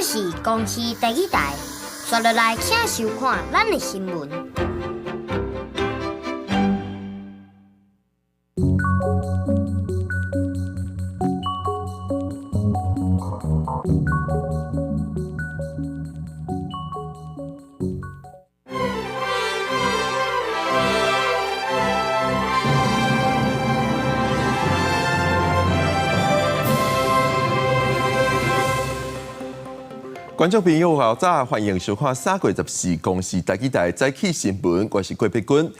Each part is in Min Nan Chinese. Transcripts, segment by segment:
是公視第一台，刷落來請收看咱的新聞。觀眾朋友好，早歡迎收看三月十四公視台語台早起新聞，我是郭碧君。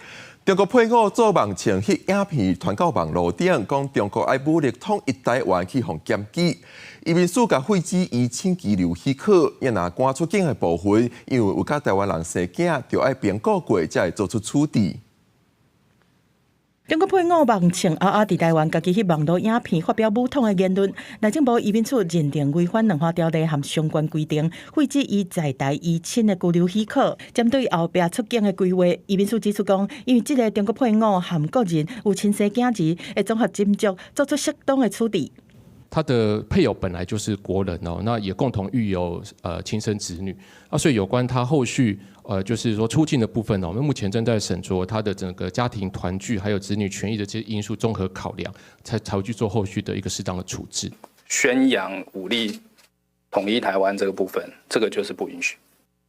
中國配偶做網前翕影片傳到網路頂，講中國愛武力統一台灣去予檢舉。移民署共廢止依親居留許可，也若趕出境的部分，因為有佮台灣人生囝，就愛評估過才會做出處置。中國配偶網情阿阿佇台灣家己翕網路影片發表武統的言論，內政部移民署認定違反兩岸條例和相關規定，廢止伊在台依親的居留許可。針對後壁出境的規劃，移民署指出講，因為這个中國配偶和國人有親生囝兒，會綜合斟酌做出適當的處置。他的配偶本來就是國人哦，那也共同育有親生子女啊，所以有關他後續就是說出境的部分呢，我們目前正在審酌他的整個家庭團聚還有子女權益的這些因素綜合考量，才會去做後續的一個適當的處置。宣揚武力統一台灣這個部分，這個就是不允許。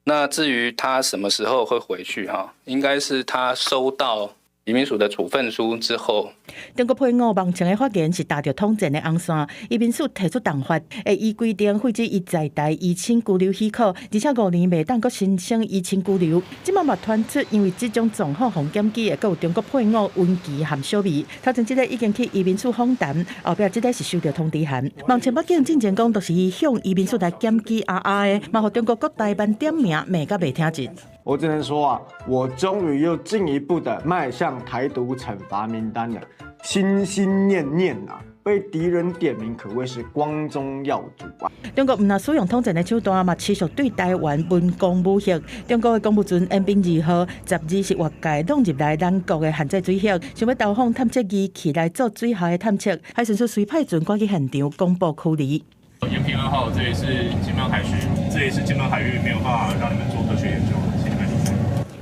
那至於他什麼時候會回去哈，應該是他收到移民署的處分書之後，中國配偶網情的發言是踏著統戰的紅線，移民署提出重罰，會依規定廢止伊在台依親居留許可，而且5年袂當閣申請依親居留。這擺嘛傳出，因為這種狀況予檢舉的，閣有中國配偶溫琪和小美，頭前這个已經去移民署訪談，後壁這个是收到通知函。網情北京進前講，就是伊向移民署來檢舉阿阿的，嘛予中國各台灣點名罵甲袂聽真。我只能說啊，我終於又進一步的邁向台獨懲罰名單了。心心念念啊，被敵人點名，可謂是光宗耀祖啊！中國毋但使用統戰的手段，嘛持續對台灣文攻武嚇。中國的公務船延平二號12是越界弄入來咱國的限制水域，想欲投放探測儀器來做水下的探測。海巡署隨派船趕去現場公布驅離。延平二號，這裡是金門海巡，這裡是金門海域，沒有辦法讓你們做科學研究。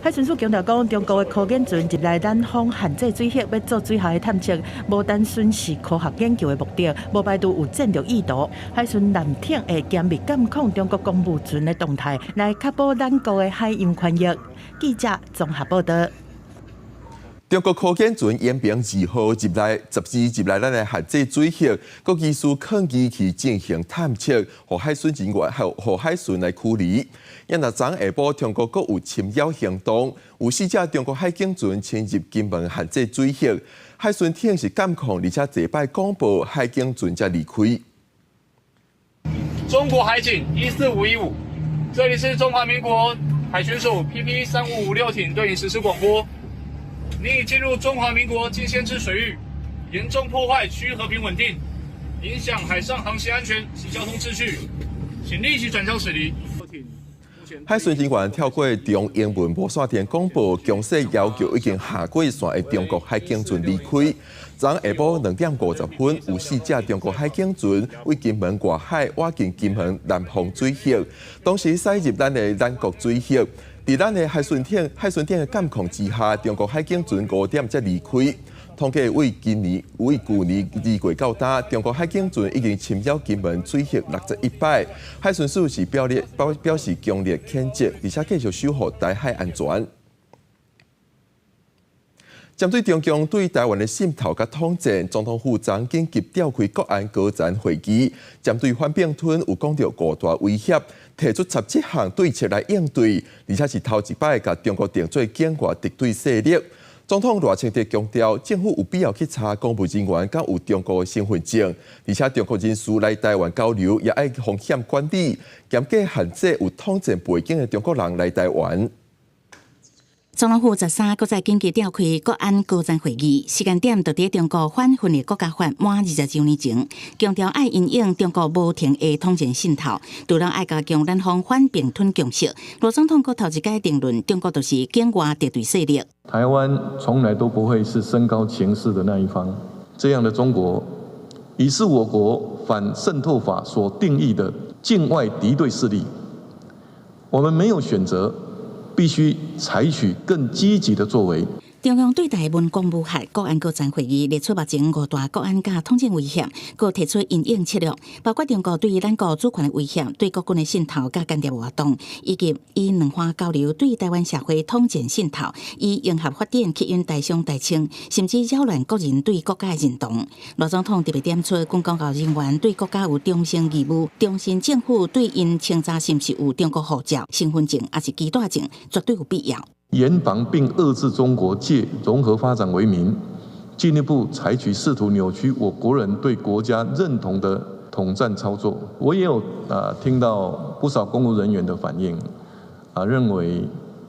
海巡署強調講，中國的科研船入來咱方限制水域，欲做水下的探測，無單純是科學研究的目的，無排除有戰略意圖。海巡艦艇會嚴密監控中國公務船的動態，來確保咱國的海洋權益。記者綜合報道。中國科研船延平二號入來，12入來咱的限制水域，閣疑似囥機器進行探測，予海巡人員、予海巡來驅離。也若昨下晡，中國閣有侵擾行動，有四隻中國海警船侵入金門限制水域，海巡艇是監控，而且這擺廣播海警船才離開。中國海警14515，這裡是中華民國海巡署 PP 3556艇對你實施廣播。你已進入中華民國禁限制水域，嚴重破壞區域和平穩定，影響海上航行安全及交通秩序，請立即轉向駛離。海巡人員透過中英文無線電廣播，強勢要求已經下過線的中國海警船離開。昨下晡2點50分，有四隻中國海警船對金門外海倚近金門南方水域，當時駛入咱的咱國水域。佇咱的海巡艇的監控之下，中國海警船5點才離開。統計為今年、為舊年2月到今，中國海警船已經侵擾金門水域61擺。海巡署是表示強烈譴責，而且繼續守護台海安全。針對中共對台灣的滲透佮統戰，總統府昨緊急召開國安高層會議，針對反併吞有講著五大威脅，提出17項對策來應對，而且是頭一擺共中國定做境外敵對勢力。總統賴清德強調，政府有必要去查公務人員敢有中國的身份證，而且中國人士來台灣交流也愛風險管理，嚴格限制有統戰背景的中國人來台灣。總統府13閣再緊急召開國安高層會議，時間點就佇中國反分裂國家法滿20週年前，強調愛因應中國無停的統戰滲透，除了愛加強咱方反併吞共識。賴總統閣頭一擺定論，中國就是境外敵對勢力。台灣從來都不會是升高情勢的那一方，這樣的中國已是我國反滲透法所定義的境外敵對勢力。我們沒有選擇，必須採取更積極的作為。中央對台文攻武嚇國安高層會議列出目前五大國安佮統戰威脅，閣提出因應策略，包括中國對於咱國主權的威脅、對國軍的滲透佮間諜活動，以及以兩岸交流對台灣社會統戰滲透，以融合發展吸引台商台青，甚至擾亂國人對國家的認同。賴總統特別點出，軍公教人員對國家有忠誠義務，重申政府對𪜶清查是毋是有中國護照、身份證，抑是居住證，絕對有必要。嚴防並遏制中國借融合發展為名，進一步採取試圖扭曲我國人對國家認同的統戰操作。我也有聽到不少公務人員的反應，認為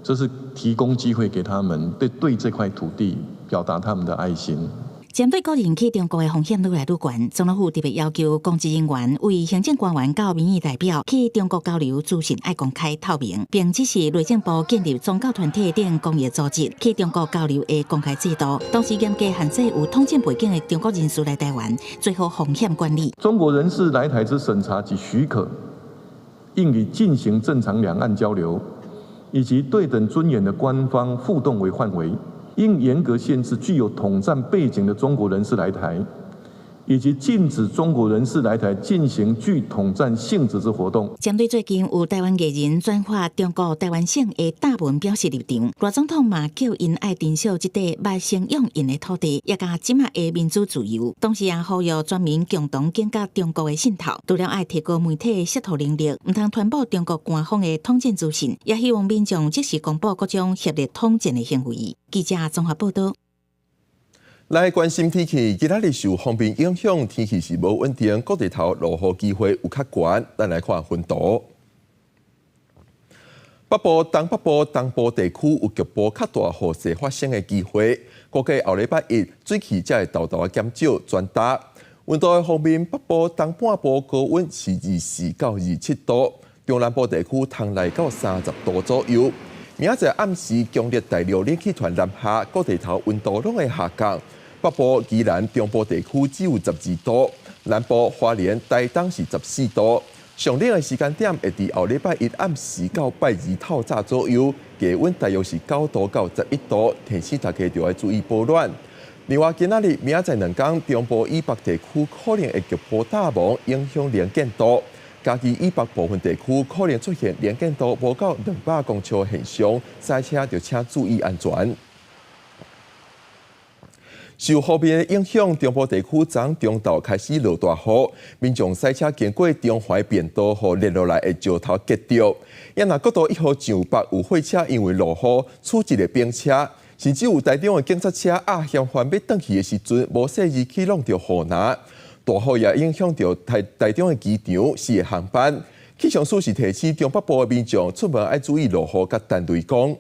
這是提供機會給他們對這塊土地表達他們的愛心。針對個人去中國的風險愈來愈懸，總統府特別要求公職人員為行政官員佮民意代表去中國交流資訊愛公開透明，並指示內政部建立宗教團體等公益組織去中國交流的公開制度，同時嚴格限制有統戰背景的中國人士來台灣，做好風險管理。中國人士來台之審查及許可，應以進行正常兩岸交流以及對等尊嚴的官方互動為範圍。應嚴格限制具有統戰背景的中國人士來台，以及禁止中國人士來台進行具統戰性質之活動。針對最近有台灣藝人轉發中國台灣省的貼文表示立場，賴總統嘛叫𪜶愛珍惜這塊捌生養𪜶的土地，也佮這馬的民主自由。同時也呼籲全民共同警覺中國的滲透，除了愛提高媒體的識讀能力，毋通傳播中國官方的統戰資訊，也希望民眾即時公布各種協力統戰的行為。記者綜合報道。來關心天氣，今仔日受鋒面影響，天氣是無穩定，各地頭落雨機會有較懸。咱來看溫度。北部、東北部、東部地區有局部較大雨勢發生的機會。估計後禮拜一水汽才會沓沓減少轉焦。溫度的方面，北部、東半部高溫是24到27度，中南部地區通來到30度左右。明仔載暗時強烈大陸冷氣團南下，各地頭溫度攏會下降。北部、宜蘭、中部地區只有12度，南部、花蓮、台東是14度。上冷的時間點會佇後禮拜一暗時到拜二透早左右，低溫大約是9度到11度，提醒大家著愛注意保暖。另外，今仔日、明仔載兩工，中部以北地區可能會局部大霧，影響能見度。嘉義以北部分地區可能出現能見度無夠200公尺現象，駛車著請注意安全。受鋒面的影響，中部地區昨中晝開始落大雨，民眾駛車經過中環便道，予連落來的石頭擊著。也若國道一號上北有貨車因為落雨，處一个冰車，甚至有台中的警察車壓嫌犯欲轉去的時陣，無細意去挵著雨林。大雨也影響著台中的機場四个航班。氣象署是提醒中北部的民眾出門愛注意落雨佮彈雷公。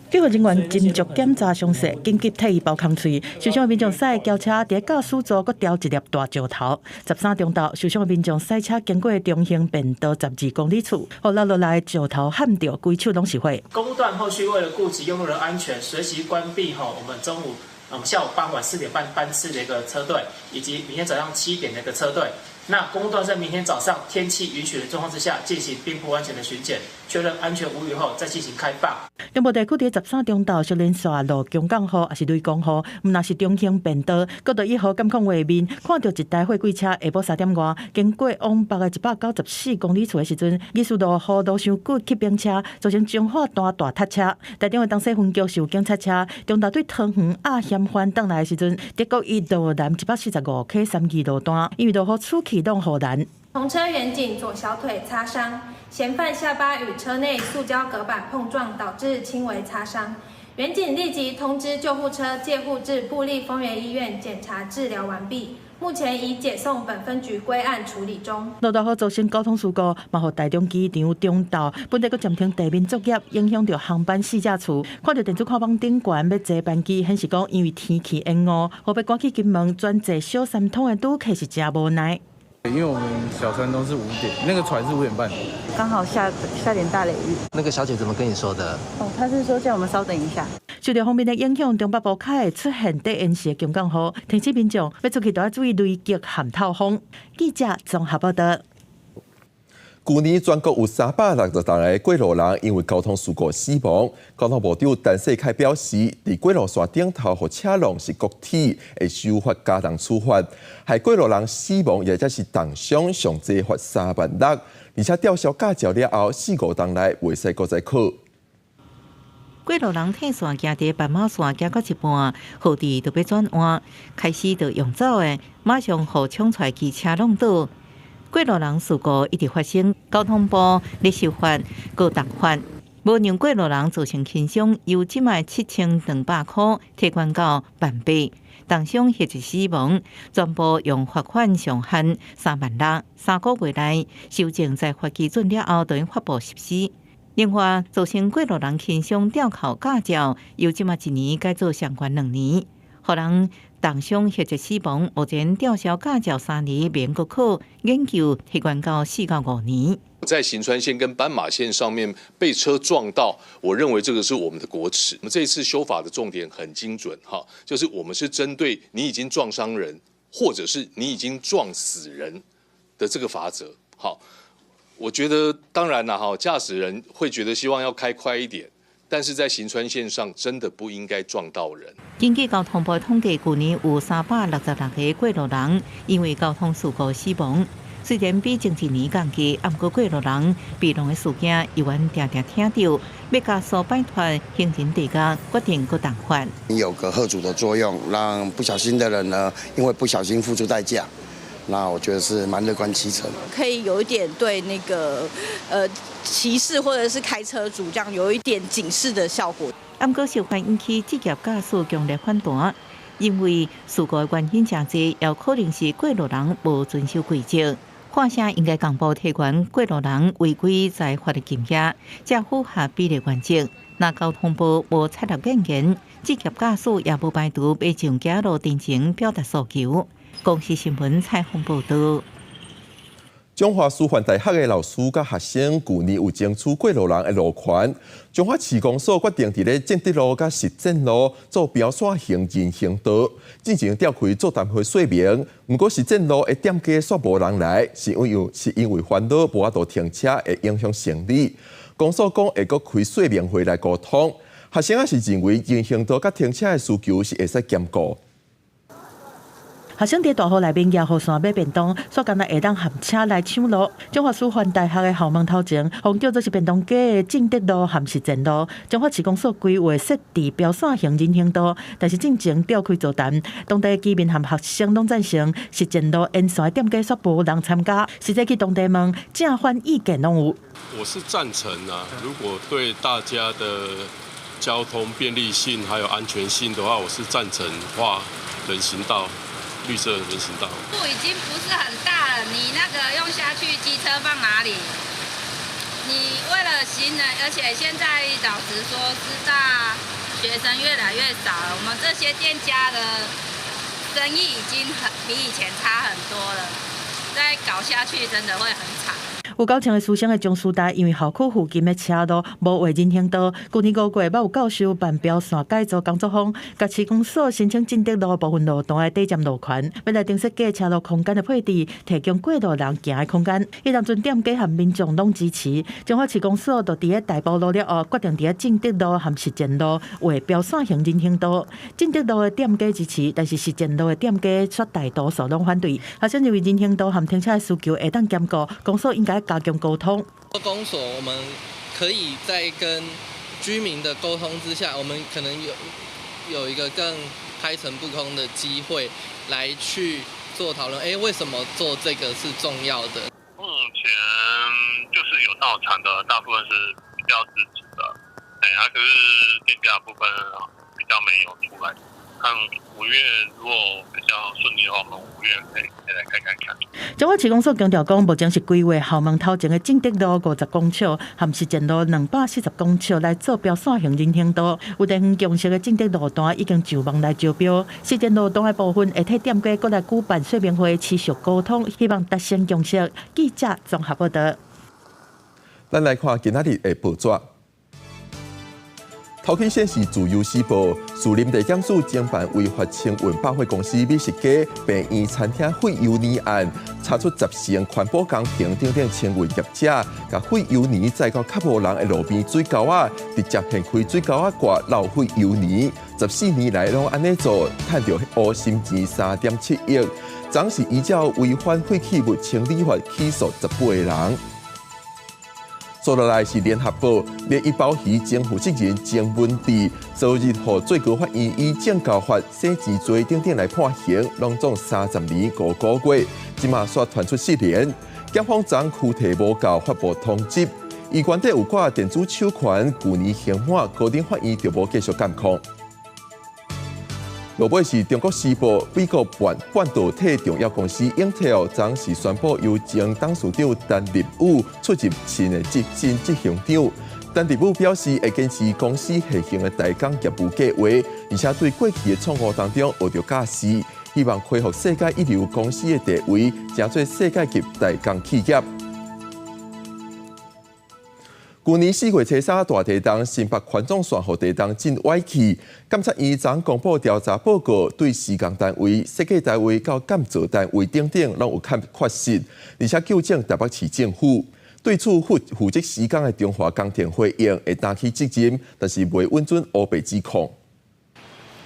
救護人員盡速檢查傷勢，緊急替伊包空喙。受傷的民眾駛轎車佇駕駛座，閣掉一粒大石頭。13中晝，受傷的民眾駛車經過中興便道12公里處，予落落來的石頭撼著，規手攏是血。公務段後續為了顧及用路人安全，隨即關閉吼，我們中午、我們下午傍晚4點半班次的一個車隊，以及明天早上7點的一個車隊。那公務段在明天早上天氣允許的狀況之下，進行邊坡安全的巡檢，確認安全無虞後，再進行開放。中部地區佇13中晝，小連續落強降雨，抑是雷公雨，毋但是中興便道，國道一號監控畫面，看著一台貨櫃車下晡3點外，經過往北的194公里處的時陣，疑似落雨落傷久去冰車，造成彰化段大塞車。台中的東勢分局是有警察車，中晝對桃園押嫌犯轉來的時陣，德國一路南145 K 三義路段，因為落雨出氣攏予攔。同車員警左小腿擦傷，嫌犯下巴與車內塑膠隔板碰撞，導致輕微擦傷。員警立即通知救護車接護至部立豐原醫院檢查治療完畢，目前已解送本分局歸案處理中。落大雨造成交通事故，嘛予台中機場中晝本地閣暫停地面作業，影響著航班四架次。看著電子看板頂懸欲坐班機，顯示講因為天氣延誤，予欲趕去金門轉坐小三通的旅客是誠無奈。因為我們小三通是5點，那個船是5點半，剛好下點大雷雨。那個小姐怎麼跟你說的？哦，她是說叫我們稍等一下。受著鋒面的影響，中北部較會出現短延時的強降雨，提醒民眾欲出去都愛注意雷擊和透風。記者綜合報道。舊年全國有360個過路人因為交通事故死亡。交通部長陳世凱表示，佇過路線頂頭予車挵是國鐵，會修法加重處罰。害過路人死亡，抑或是重傷，上濟罰3萬6。而且吊銷駕照了後，四五冬內袂使閣再考。過路人退線行佇斑馬線行到一半，號誌就欲轉彎，開始就用走的，馬上予衝出來機車挵倒。過路人事故一直發生，交通部咧修法，閣重罰，無讓過路人造成輕傷，由這擺7200箍提懸到18,000，重傷或者死亡，全部用罰款上限3萬6，3個月內修正裁罰基準了後，就發布實施。另外，造成過路人輕傷吊扣駕照，由這擺一年改做上懸兩年，予人重傷或者死亡，目前吊銷駕照3年免閣考，研究提懸到4到5年。在行穿線跟斑馬線上面被車撞到，我認為這個是我們的國恥。我們這一次修法的重點很精準，哈，就是我們是針對你已經撞傷人，或者是你已經撞死人的這個罰則。好，我覺得當然啦，哈，駕駛人會覺得希望要開快一點。但是在行穿線上，真的不應該撞到人。根據交通部統計，舊年有366個過路人因為交通事故死亡。雖然比前一年降低，毋過過路人被挵的事件猶原定定聽著，欲加速擺脫行人地獄，決定閣重罰。有個嚇阻的作用，讓不小心的人呢，因為不小心付出代價。那我覺得是蠻樂觀其成。可以有一點對那個騎士或者是開車主這樣有一點警示的效果。毋過受罰引起職業駕駛強烈反彈，因為事故的原因誠濟，有可能是過路人無遵守規則。看聲應該共步提懸過路人違規裁罰的金額，才符合比例原則。若交通部無採納建言，職業駕駛也無排除欲上街路陳情表達訴求。公視新聞採訪報道。彰化師範大學的老師佮學生，舊年有爭取過路人的路權。彰化市公所決定佇咧進德路佮實踐路做標線型人行道，進前召開座談會說明。毋過實踐路的店家煞無人來，是因為煩惱無法度停車會影響生意。公所講會閣開說明會來溝通。學生也是認為人行道佮停車的需求是會使兼顧。學生佇大雨內面搖雨傘買便當，煞干焦會當含車來搶路。彰化師範大學的校門頭前，予叫做是便當街的進德路和實踐路。彰化市公所規劃設置標線型人行道，但是進前召開座談，當地居民和學生攏贊成，實踐路沿線店家煞無人參加，實際去當地問，正反意見攏有。我是贊成啊，如果對大家的交通便利性還有安全性的話，我是贊成畫人行道。綠色人行道。路已經不是很大了，你那個用下去，機車放哪裡？你為了行人，而且現在老實說，師大學生越來越少了，我們這些店家的生意已經很比以前差很多了，再搞下去真的會很慘。有九成的師生的彰師大，因為校區附近的車路無畫人行道，舊年5月，捌有教授辦標線改造工作坊，共市公所申請進德路部分路段的短暫路權，欲來重設計車路空間的配置，提供過路人行的空間。彼當陣店家和民眾攏支持。彰化市公所就佇咧大埔路了後，決定佇咧進德路和實踐路畫標線型人行道。進德路的店家支持，但是實踐路的店家卻大多數攏反對。學生認為人行道和停車的需求會當兼顧，公所應該加強溝通。公所我們可以在跟居民的溝通之下，我們可能有一個更開誠布公的機會來去做討論。哎，為什麼做這個是重要的？目前就是有到場的，大部分是比較支持的。哎，啊，可是店家部分比較沒有出來。看5月如果比較順利的話，我們5月可以來開看看。彰化市公所強調講，目前是規劃校門頭前的進德路50公尺和實踐路240公尺來做標線型人行道。有地方共識的進德路段已經上網來招標，實踐路段的部分會替店家閣來舉辦說明會，持續溝通，希望達成共識。記者綜合報道。咱來看今仔日的報紙。頭起先是自由時報，士林地檢署偵辦違法清運百貨公司美食街病院餐廳廢油泥案，查出10成環保工程等等清運業者，共廢油泥載到較無人的路邊水溝仔，直接掀開水溝仔蓋漏廢油泥，14年來攏按呢做，趁著烏心錢3.7億，昨是依照違反廢棄物清理法起訴18個人。紲落來是聯合報，連一包魚前負責人曾文智，昨日予最高法院以證交法、洗錢罪等等來判刑，攏總30年5個月。這馬煞傳出失聯，檢方昨拘提無夠，發布通緝。伊原底有掛電子手環，舊年刑滿，高等法院就無繼續監控。落尾是中國時報，美國半導體重要公司 Intel 昨是宣布由前董事長陳立武出任新的新執行長。陳立武表示會堅持公司現行的代工業務計劃，而且對過去的錯誤當中學著教訓，希望恢復世界一流公司的地位，成做世界級代工企業。舊年4月初三大地動，新北環狀線予地動震歪去。監察院昨公布調查報告，對施工單位、設計單位到監造單位等等，攏有欠缺失，而且糾正台北市政府對此負責施工的中華工程回應會擔起責任，但是袂允准烏白指控。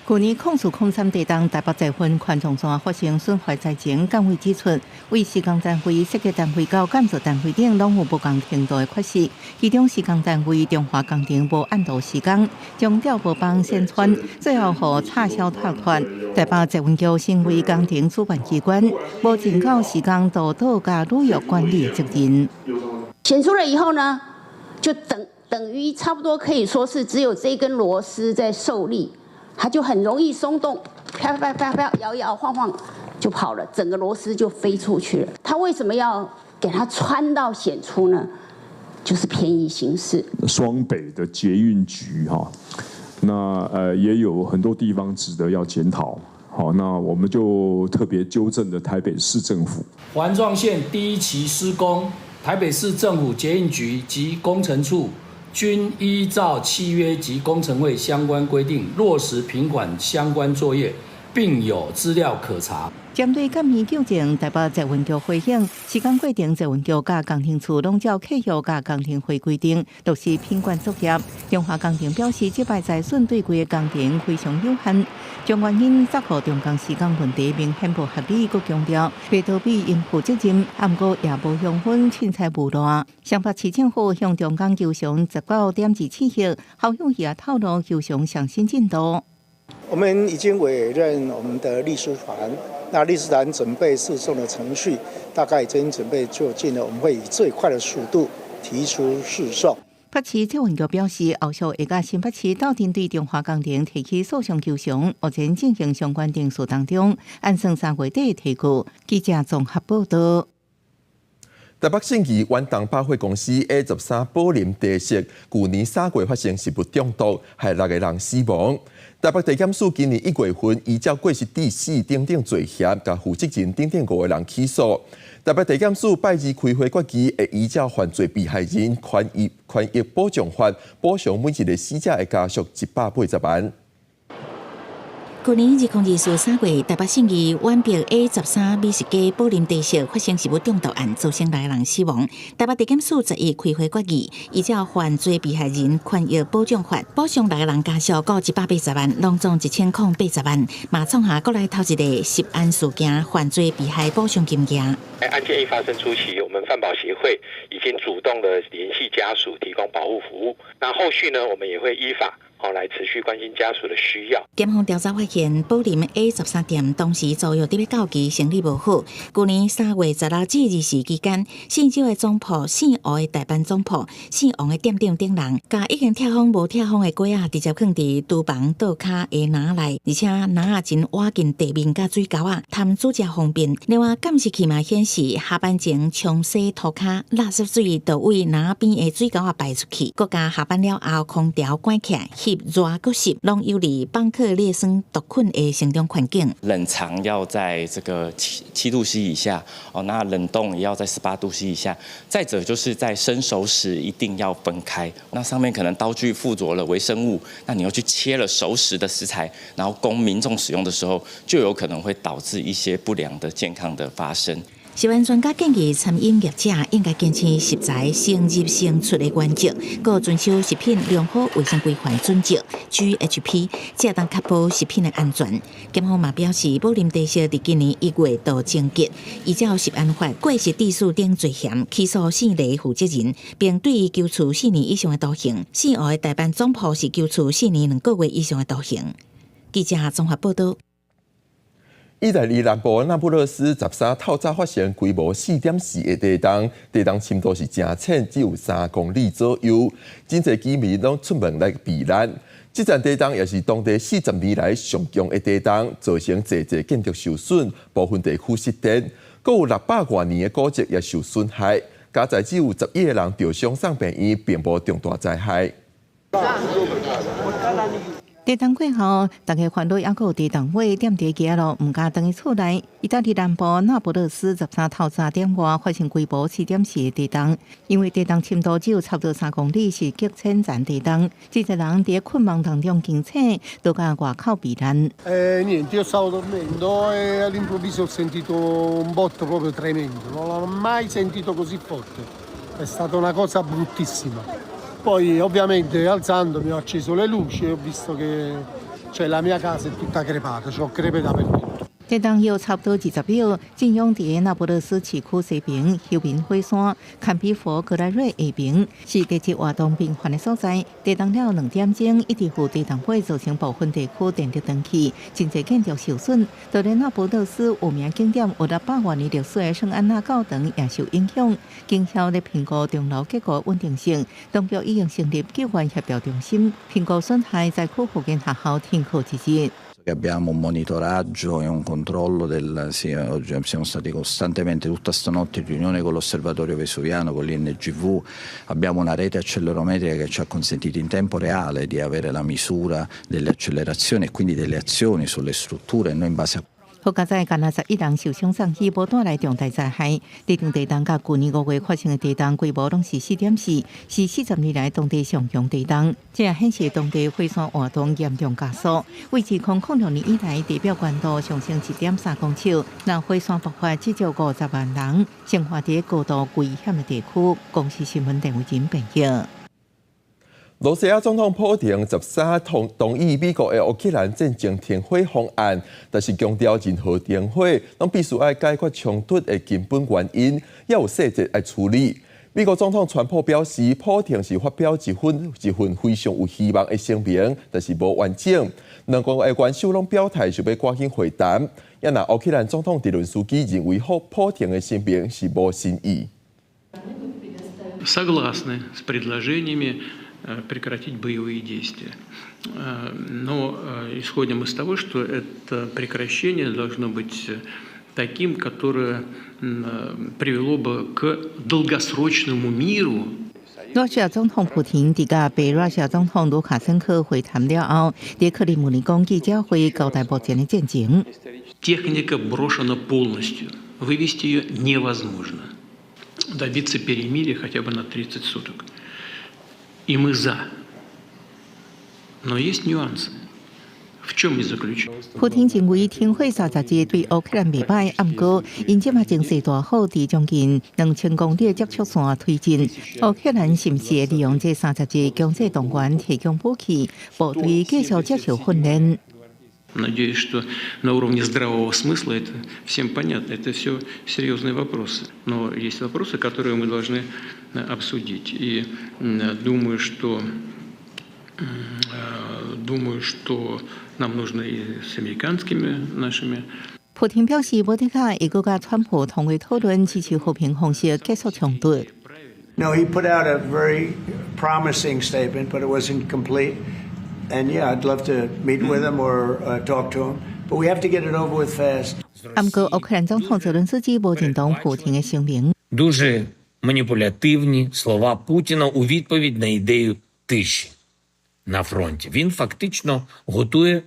去年04/03地動，台北捷運環狀線發生損壞災情，監委指出，為施工單位、設計單位到監造單位等，攏有無仝程度的缺失。其中施工單位中華工程無按圖施工，將吊薄板線穿，最後予插銷拆斷。台北捷運局身為工程主辦機關，無盡到施工督導佮履約管理的責任。顯出了以後呢，就等於差不多可以說是只有這根螺絲在受力。它就很容易鬆動，啪啪啪啪搖搖晃晃就跑了，整個螺絲就飛出去了。他為什麼要給它穿到顯出呢？就是便宜行事。雙北的捷運局哈，那也有很多地方值得要檢討。好，那我們就特別糾正了台北市政府。環狀線第一期施工，台北市政府捷運局及工程處，均依照契約及工程費相關規定落實品管相關作業，並有資料可查。針對監院糾正，台北捷運局回應，施工過程捷運局佮工程處攏照契約佮工程費規定落實品管作業。中華工程表示，這擺災損對規个工程非常有限，將原因責予中工施工問題明顯無合理，閣強調袂逃避應負責任，毋過也無向分凊彩無賴。雙北市政府向中工求償19.27億，侯友宜也透露求償上新進度。我們已經委任我們的律師團，那律師團準備訴訟的程序，大概已經準備就緒了。我們會以最快的速度提出訴訟。北市捷運局表示，後續會佮新北市鬥陣對中華工程提起訴訟求償，目前進行相關程序當中，按算3月底提告。記者綜合報道。台北信義遠東百貨公司 A13寶林茶室，舊年3月發生食物中毒，害六個人死亡。台北地檢署今年1月份依照過失致死等等罪嫌，共負責人等等五個人起訴。台北地檢署拜二開會決議，會依照犯罪被害人權益保障法，補償每一個死者的家屬180萬。去年2024三月，台北信義遠北 A13美食街寶林茶室發生食物中毒案，造成六個人死亡。台北地檢署11開會決議，依照犯罪被害人權益保障法，補償六個人家屬各180萬，攏總1080萬。嘛創下國內頭一个食安事件犯罪被害補償金額。案件一發生初期，我們犯保協會已經主動的聯繫家屬，提供保護服務。那後續呢，我們也會依法，好來持續關心家屬的需要。檢方調查發現，寶林 A13店當時租約佇欲到期，生理無好。舊年3月16至24期間，姓周的總鋪、姓吳的代辦總鋪、姓王的店長等人，共已經拆封無拆封的粿仔，直接囥佇廚房桌跤的籃內，而且籃仔真倚近地面佮水溝仔，貪煮食方便。另外，監視器嘛顯示，下班前沖洗塗跤，垃圾水就對籃仔邊的水溝仔排出去，閣共下班了後空調關起來，翕翕熱閣濕，攏有利邦克列酸毒菌的成長環境。冷藏要在這個7度 C 以下，哦，那冷凍也要在18度 C 以下。再者就是在生熟食一定要分開，那上面可能刀具附着了微生物，那你又去切了熟食的食材，然後供民眾使用的時候，就有可能會導致一些不良的健康的發生。食安專家建議，餐飲業者應該堅持食材先入先出的原則，閣遵守食品良好衛生規範準則 GHP，才會當確保食品的安全。檢方嘛表示，武林茶社佇今年1月就終結，依照食安法過失致死等罪嫌起訴四个負責人，並對伊求處4年以上的徒刑。四號的大阪總鋪是求處4年2個月以上的徒刑。記者綜合報道。意大利南部那不勒斯13透早發生規模4.4的地動，地動深度是誠淺，只有3公里左右。真濟居民攏出門來避難。這陣地動也是當地40年來上強的地動，造成濟濟建築受損，部分地區失電，閣有600外年的古蹟也受損害。佳哉只有11個人著傷送病院，並無重大災害。地動過後，大家煩惱猶閣有地動尾踮佇街路，毋敢轉去厝內。意大利南部那不勒斯13透早點外發生規模4.4的地動，因為地動深度只有差不多3公里，是極淺層地動，這濟人佇困夢當中驚醒，都共外口避難。 Niente, io stavo dormendo e all'improvviso ho sentito un botto proprio tremendo, non l'ho mai sentito così forte, è stata una cosa bruttissima. Poi ovviamente alzandomi ho acceso le luci e ho visto che, cioè, la mia casa è tutta crepata, c'ho crepe dappertutto. 地動有差不多20秒，震央佇那不勒斯市區西邊，休眠火山坎比佛格萊瑞下爿，是地質活動頻繁的所在。地動了2點鐘，一直予地動火造成部分地區電力斷去，真濟建築受損。就連那不勒斯有名景點有600外年歷史的聖安娜教堂也受影響。警消咧評估鐘樓結構穩定性，當局已經成立救援協調中心，評估損害，災區附近學校停課一日。 Abbiamo un monitoraggio e un controllo del. Sì, oggi siamo stati costantemente tutta stanotte in riunione con l'Osservatorio Vesuviano, con l'INGV, abbiamo una rete accelerometrica che ci ha consentito in tempo reale di avere la misura delle accelerazioni e quindi delle azioni sulle strutture e noi in base a 好佳哉，干焦11人受傷送醫，無帶來重大災害。這場地動佮舊年5月發生的地動規模攏是4.4，是40年來當地上強地動。這也顯示當地火山活動嚴重加速。為2006年以來，地表懸度上升1.3公尺。若火山爆發，至少50萬人生活佇高度危險的地區。公視新聞鄧慧珍編譯。羅西亞總統普廷13同意美國的烏克蘭戰爭停火方案，但是強調任何停火攏必須愛解決衝突的根本原因，也有細節愛處理。美國總統川普表示，普廷是發表一份非常有希望的聲明，但是無完整。兩國的元首攏表態想欲趕緊會談。也若烏克蘭總統澤倫斯基認為，普廷的聲明是無新意。 Согласны с предложениями прекратить боевые действия. Но исходим из того, что это прекращение должно быть таким, которое привело бы к долгосрочному миру. 羅西亞總統普廷佇佮白羅西亞總統盧卡申科會談了後，佇克里姆林宮記者會交代目前的進程。 Техника брошена полностью, вывести ее невозможно. Добиться перемирия хотя бы на 30 суток. И мы за. Но есть нюансы. В чем они заключаются? 普廷認為停火30日對烏克蘭袂䆀，毋過𪜶這馬情勢大好，佇將近2000公里的接觸線推進。烏克蘭是毋是會利用這三十日強制動員提供武器，部隊繼續接受訓練？ Надеюсь, что на уровне здравого смысла это всем понятно. Это все серьезные вопросы. Но есть вопросы, которые мы должны обсудить. И думаю, что нам нужно и с американскими нашими 普廷表示，無的確會閣佮川普通話討論支持和平方式結束衝突。 No, he put out a very promising statement, but it wasn't complete. And yeah, I'd love to meet with him or talk to him, but we have to get it over with fast. 毋過烏克蘭總統澤倫斯基無認同普廷的聲明。 Дуже маніпулятивні слова Путіна у відповідь на ідею тиші. На фронті. Він фактично готує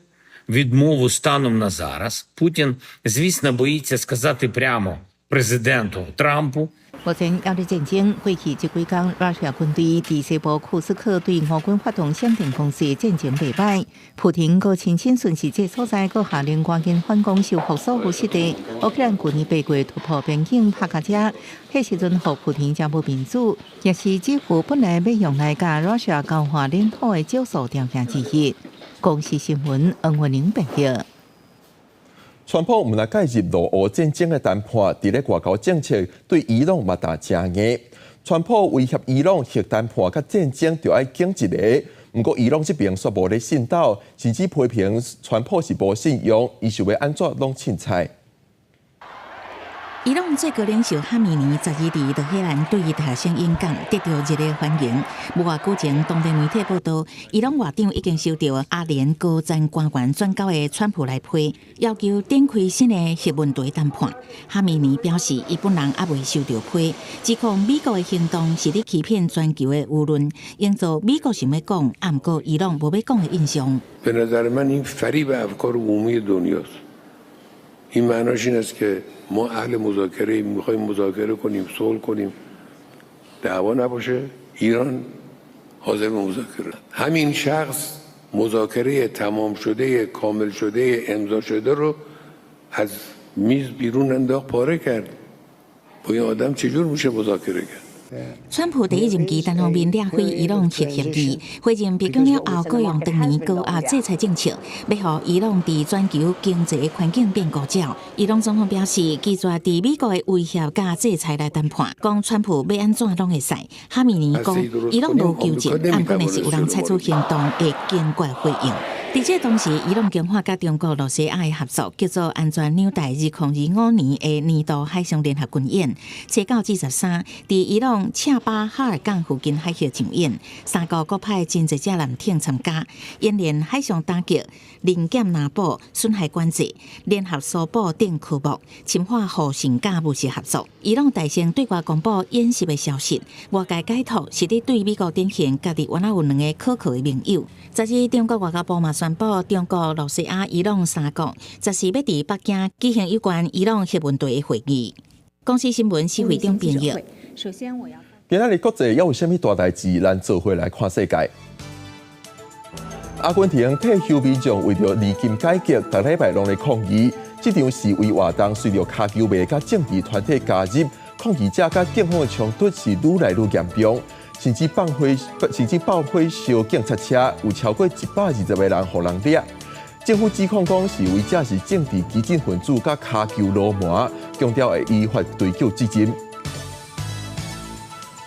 відмову станом на зараз. Путін, звісно, боїться сказати прямо президенту Трампу. 目前猶咧戰爭過去這幾工，羅西亞軍隊佇西部庫斯克對俄軍發動閃電攻勢，戰情袂歹。普廷閣親親巡視這所在，閣下令趕緊反攻收復所有失地。烏克蘭舊年8月突破邊境拍到遮，彼時陣予普廷誠無面子，也是這副本來欲用來佮羅西亞交換領土的少數條件之一。公視新聞黃文玲報導。川普毋但介入俄烏戰爭的談判，佇咧外交政策對伊朗嘛打誠硬。川普威脅伊朗核談判佮戰爭著愛揀一个，毋過伊朗這邊煞無咧信鬥，甚至批評川普是無信用，伊想欲按怎攏凊彩。伊朗最高領袖哈米尼12佇德黑蘭對伊大學生演講，得到熱烈歡迎。無偌久前，當地媒體報道，伊朗外長已經收到阿聯高層官員轉交的川普來批，要求展開新的核問題談判。哈米尼表示，伊本人猶未收到批，指控美國的行動是咧欺騙全球的輿論，營造美國想欲講，毋過伊朗無欲講的印象。 به نظر من این فریب افکار عمومی دنیاست. این معناش این است که ما اهل مذاکره میخوایم مذاکره کنیم صلح کنیم دعوا نباشه ایران حاضر به مذاکره همین شخص مذاکره تمام شده کامل شده امضا شده رو از میز بیرون انداخت پاره کرد با این آدم چجور میشه مذاکره کرد؟ 川普第一任期單方面掠開伊朗核協議，回任白宮了後，閣用當年高壓制裁政策，欲予伊朗佇全球經濟環境變孤鳥。伊朗總統表示，拒絕佇美國的威脅佮制裁來談判，講川普欲按怎攏會使。哈米尼講，伊朗無求戰，毋過若是有人採取行動，會堅決回應。佇這同時，伊朗強化佮中國、羅西亞的合作，叫做安全紐帶2025年的年度海上聯合軍演，初九至13，佇伊朗恰巴哈爾港附近海域上演，三國閣派真濟隻艦艇參加，演練海上打擊、臨檢拿捕、損害管制、聯合搜捕等科目，深化互信佮務實合作。伊朗大聲對外公布演習的消息，外界解讀是咧對美國展現家己原來有兩个可靠的盟友。12，中國外交部嘛宣布，中國、羅西亞、伊朗三國十四欲佇北京舉行有關伊朗核問題的會議。公視新聞施會長編譯。首先，我要今仔日國際猶有啥物大代誌？咱做伙來看世界。阿根廷退休民眾為著年金改革，逐禮拜攏咧抗議。這場示威活動隨著跤球迷佮政治團體加入，抗議者佮警方的衝突是愈來愈嚴重，甚至放火，甚至爆火燒警察車，有超過120個人予人掠。政府指控講示威者是政治激進分子佮跤球流氓，強調會依法追究責任。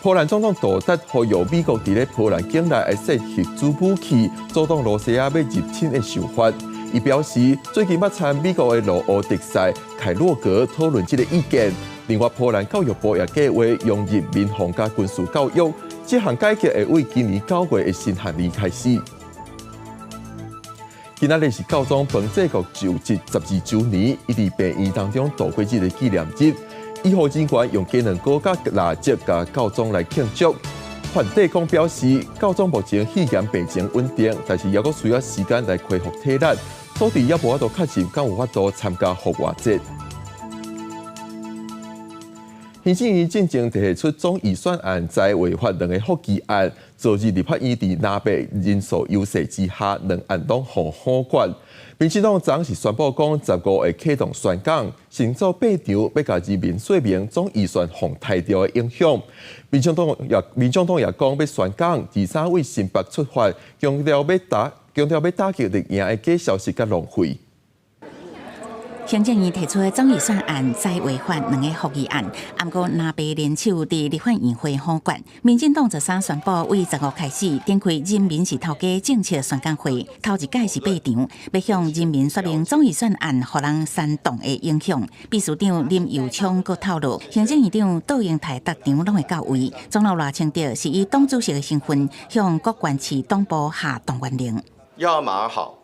波蘭總統杜達呼籲美國佇咧波蘭境內會設核子武器，阻擋羅西亞欲入侵的想法。伊表示，最近捌參美國的陸奧特賽凱洛格討論這个意見。另外，波蘭教育部也計劃融入民防佮軍事教育，這項改革會為今年9月的新學年開始。今仔日是教宗方濟各就職12週年，伊佇病院當中度過這个紀念日。醫護人員用雞卵糕佮蠟燭共教宗來慶祝。梵蒂岡表示，教宗目前肺炎病情穩定，但是猶閣需要時間來恢復體力，所以猶無法度確認敢有法度參加復活節。行政院進前提出總預算案在違法兩个覆議案，昨日立法院佇藍白人數優勢之下，兩案攏予否決。民進黨昨是宣布講，15會啟動宣講，先做八場，欲共人民說明總預算予刣著的影響。民眾黨也講欲宣講，23為新北出發，強調欲打擊綠營的假消息佮浪費。行政院提出的總預算案債違法兩个覆議案，毋過藍白聯手佇立法院會否決。民進黨13宣布，為15開始展開人民是頭家政策宣講會，頭一擺是八場，欲向人民說明總預算案予人煽動的影響。秘書長林右昌閣透露，行政院長杜英台逐場攏會到位。總統賴清德是以黨主席的身份向各縣市黨部下動員令。要馬兒好，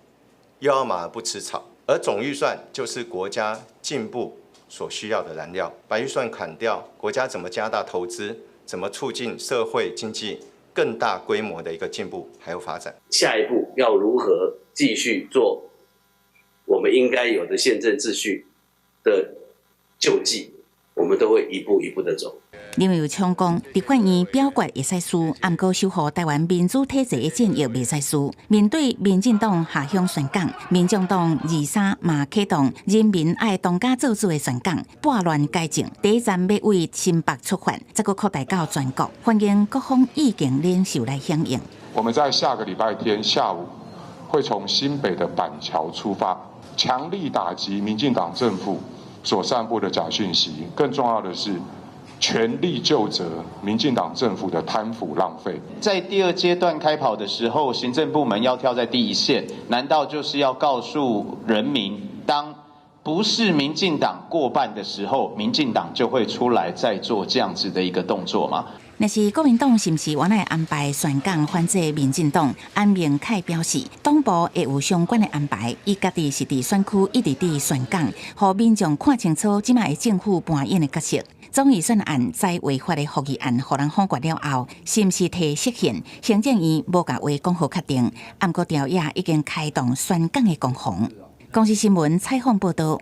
又要馬兒不吃草。而總預算就是國家進步所需要的燃料，把預算砍掉，國家怎麼加大投資？怎麼促進社會經濟更大規模的一個進步還有發展。下一步要如何繼續做我們應該有的憲政秩序的救濟，我們都會一步一步的走。林右昌講，立法院表決會使輸，毋過守護台灣民主體制的戰役袂使輸。面對民進黨下鄉宣講，民眾黨23嘛啟動人民愛當家做主的宣講，撥亂改正，第一站欲為新北出發，再閣擴大到全國，歡迎各方意見領袖來響應。我們在下個禮拜天下午會從新北的板橋出發，強力打擊民進黨政府所散布的假訊息。更重要的是，全力究責民進黨政府的貪腐浪費。在第二階段開跑的時候，行政部門要跳在第一線，難道就是要告訴人民，當不是民進黨過半的時候，民進黨就會出來再做這樣子的一個動作嗎？若是國民黨是毋是原來安排宣講反制民進黨？安明凱表示，黨部會有相關的安排，伊家己是佇選區一直佇宣講，予民眾看清楚這擺的政府扮演的角色。總預算案在違法的予議案，予人否決了後，是毋是提釋憲？行政院無共話講予確定，毋過朝野已經開動宣講的攻防。公視新聞採訪報導。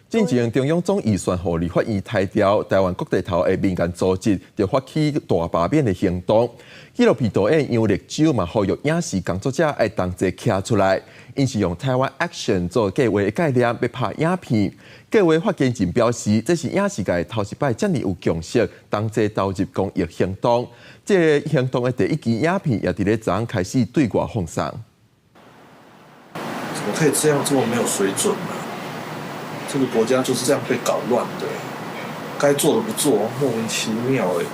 進前中央總預算予立法院刣掉，台灣國字頭的民間組織就發起大罷免的行動。紀錄片導演楊力州嘛呼籲影視工作者愛同齊徛出來，𪜶是用台灣 Action 做計劃的概念，欲拍影片。計劃發言人表示，這是影視界頭一擺遮爾有共識，同齊投入公益行動。這個行動的第一支影片也佇咧昨昏開始對外放送。怎麼可以這樣這麼沒有水準呢？這個國家就是這樣被搞亂的，該做的不做，莫名其妙欸。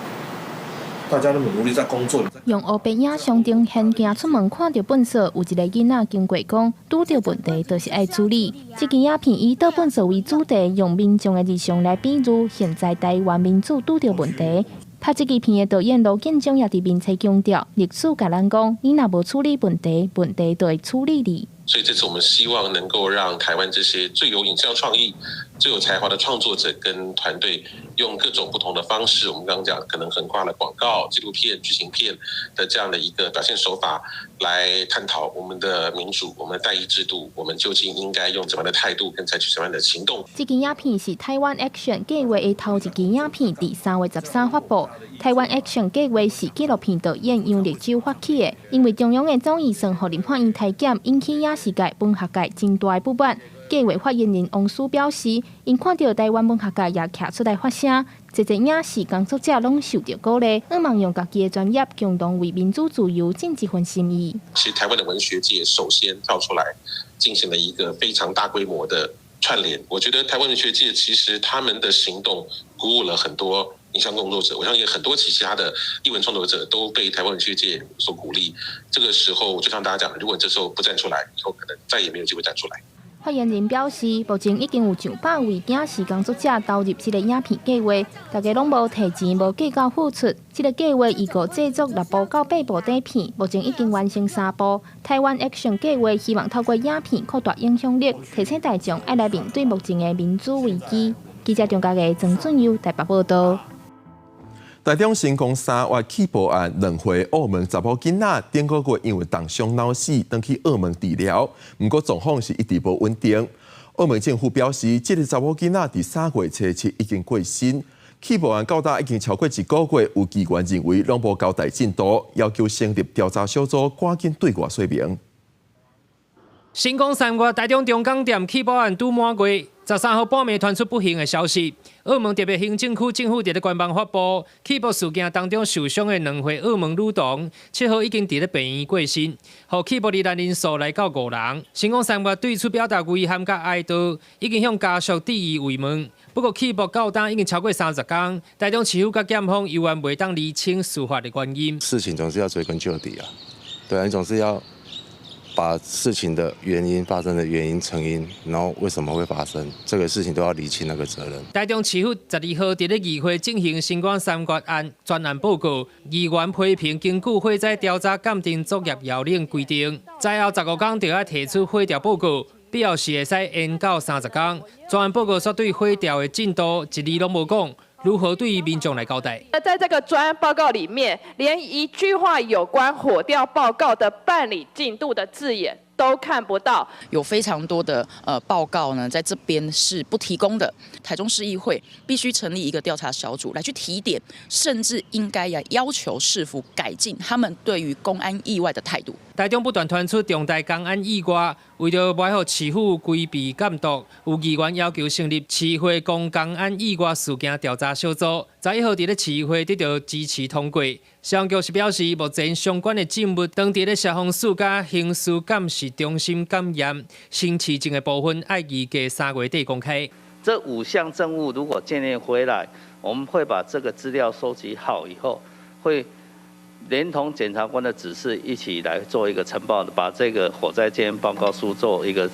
大家那麼努力在工作。用烏白影象徵現行出門看著糞埽，有一个囡仔經過講，拄著問題就是愛處理。這支影片以倒糞埽為主題，用民眾的日常來比喻現在台灣民主拄著問題。拍這支片的導演盧建忠也佇面冊強調，歷史共咱講，你若無處理問題，問題就會處理你。所以這次我們希望能夠讓台灣這些最有影像創意、最有才華的創作者跟團隊，用各種不同的方式，我們剛剛講可能橫跨了廣告、紀錄片、劇情片的這樣的一個表現手法，來探討我們的民主、我們的代議制度，我們究竟應該用怎麼樣的態度跟採取什麼樣的行動。這支影片是台灣 Action 計劃的頭一支影片，佇3月13發布。台灣 Action 計劃是紀錄片導演楊力州發起的，因為中央的總預算予立法院刣減，引起影視界、文學界真大的不滿。計劃發言人王書表示，𪜶看著台灣文學界也徛出來發聲，濟濟影視工作者攏受著鼓勵，向望用家己的專業，共同為民主自由盡一份心意。其實台灣的文學界首先跳出來，進行了一個非常大規模的串聯。我覺得台灣文學界其實他們的行動鼓舞了很多影像工作者，我相信很多其他的藝文創作者都被台灣文學界所鼓勵。這個時候，就像大家講的，如果這時候不站出來，以後可能再也沒有機會站出來。發言人表示，目前已經有上百位影視工作者投入這個影片計劃，大家攏無提錢、無計較付出。這個計劃預告製作六部到八部短片，目前已經完成三部。台灣 Action 計劃希望透過影片擴大影響力，提醒大眾愛來面對目前的民主危機。記者張家傑、曾俊佑台北報導。台中新光三越氣爆案，兩歲澳門查某囡仔頂個月因為凍傷腦死，轉去澳門治療。毋過狀況是一直無穩定。澳門政府表示，這个查某囡仔佇3月初7已經過身。氣爆案到今已經超過一個月，有機關認為攏無交代進度，要求成立調查小組，趕緊對外說明。新光三越台中中港店氣爆案拄滿月，13號半暝傳出不幸的消息。澳門特別行政區政府佇咧官網發布，氣爆事件當中受傷的兩歲澳門女童，7號已經佇咧病院過身，予氣爆罹難人數來到五人。新光三越對此表達遺憾佮哀悼，已經向家屬致以慰問。不過氣爆到今已經超過30工，台中市府佮檢方猶原袂當釐清事發的原因。事情總是要追根究底啊，對啊，你總是要把事情的原因、發生的原因、成因，然後為什麼會發生這個事情，都要釐清那個責任。台中市府12號佇咧議會進行新光三越案專案報告，議員批評根據火災調查鑑定作業要領規定，災後15工就愛提出火調報告，必要時會使延到30工。專案報告煞對火調的進度一字攏無講，如何對民眾來交代？那在這個專案報告裡面，連一句話有關火調報告的辦理進度的字眼都看不到。有非常多的報告呢，在這邊是不提供的。台中市議會必須成立一個調查小組來去提點，甚至應該要要求市府改進他們對於工安意外的態度。台中不斷傳出重大工安意外，為著袂予市府規避監督，有議員要求成立市會工工安意外事件調查小組。11號佇咧市議會得到支持通過。消防局是表示，目前相關的證物當佇咧消防署佮刑事鑑識中心檢驗，新市政的部分愛預計3月底公開。這5項證物如果鑑驗回來，我們會把這個資料收集好以後，會連同檢察官的指示一起來做一個呈報，把這個火災鑑驗報告書做一個